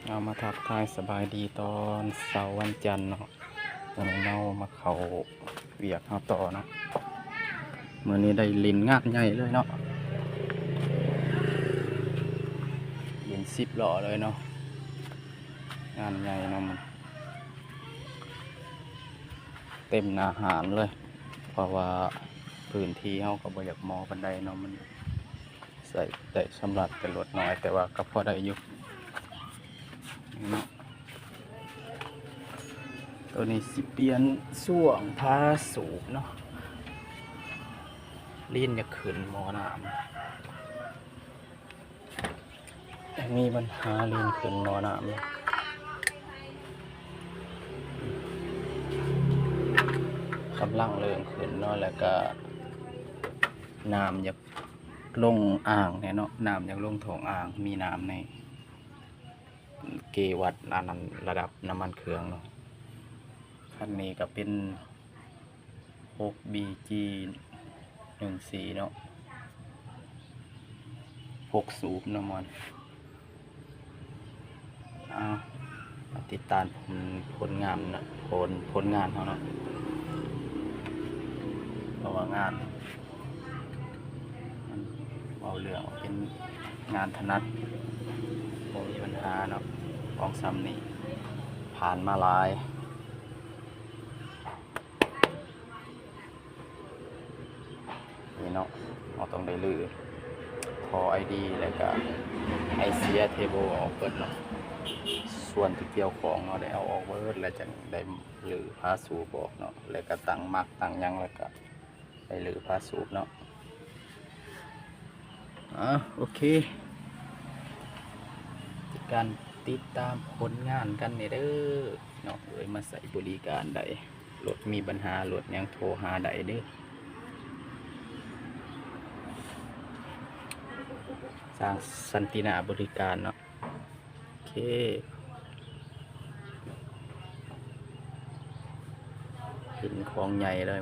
ເອົາ ມາທັກທາຍສະບາຍດີຕອນເຊົ້າວັນຈັນເນາະ. ຕອນນີ້ເຮົາມາເຂົ້າວຽກເຮົາຕໍ່ເນາະ. ມື້ນີ້ໄດ້ຫຼິ້ນງານໃຫຍ່ເລີຍເນາະ, ຫຼິ້ນສິບລໍ້ເລີຍເນາະ, ງານໃຫຍ່ເນາະ, ມັນເຕັມໜ້າຮ້ານເລີຍ ເພາະວ່າພື້ນທີ່ເຮົາກໍບໍ່ຢາກເໝາະປານໃດເນາະ, ມັນ ໃຊ້ໄດ້ສຳລັບແຕ່ລົດນ້ອຍ ແຕ່ວ່າກໍພໍໄດ້ຢູ່ເນາະ. ໂຕນີ້ຊິປ່ຽນຊ່ວງພາສູບເນາະ, ລີນຢາກຂຶ້ນໝໍ້ນ້ຳ, ມີບັນຫາລີນຂຶ້ນໝໍ້ນ້ຳ, ກຳລັງເລີ່ມຂຶ້ນເນາະ, ແລ້ວກະນ້ຳຢາກ ລົງອ່າງແດ່ເນາະ, ນ້ຳຢາກລົງຖົງອ່າງ, ມີນ້ຳໃນເກວັດອັນນັ້ນ ລະດັບນ້ຳມັນເຄື່ອງເນາະ. ຄັນນີ້ກໍເປັນ ຫົກ ບີ ຈີ ໜຶ່ງ ສີ່ ເນາະ, ຫົກສູບເນາະໝໍ້. ເອົາ ມາຕິດຕາມຜົນ ຜົນງານເນາະ, ຜົນ ຜົນງານເຮົາເນາະ, ເພາະວ່າງານ ເວົ້າເລື່ອງວ່າເປັນງານຖະໜັດ ບໍ່ມີບັນຫາເນາະ, ຂອງຊ່ຳນີ້ຜ່ານມາຫຼາຍ. ນີ້ເນາະ ເຮົາຕ້ອງໄດ້ຮື້ທໍ່ໄອດີ ແລ້ວກະໄອເສຍເທເບິ້ນອອກເບິດເນາະ, ສ່ວນທີ່ກ່ຽວຂ້ອງເຮົາໄດ້ເອົາອອກເບິດ ແລ້ວຈັ່ງໄດ້ຮື້ພາສູບອອກເນາະ, ແລ້ວກະຕັ້ງໝັກຕັ້ງຫຍັງ ແລ້ວກະໄດ້ຮື້ພາສູບເນາະ. ອ່າ ໂອເຄ ການຕິດຕາມຜົນງານກັນແດ່ເດີເນາະ, ເອີຍ ມາໃຊ້ບໍລິການໄດ້. ລົດມີບັນຫາ ລົດຫຍັງໂທຫາໄດ້ເດີ, ຊ່າງສັນຕິນາບໍລິການເນາະ. ໂອເຄ ເຫັນຂອງໃຫຍ່ເລີຍ,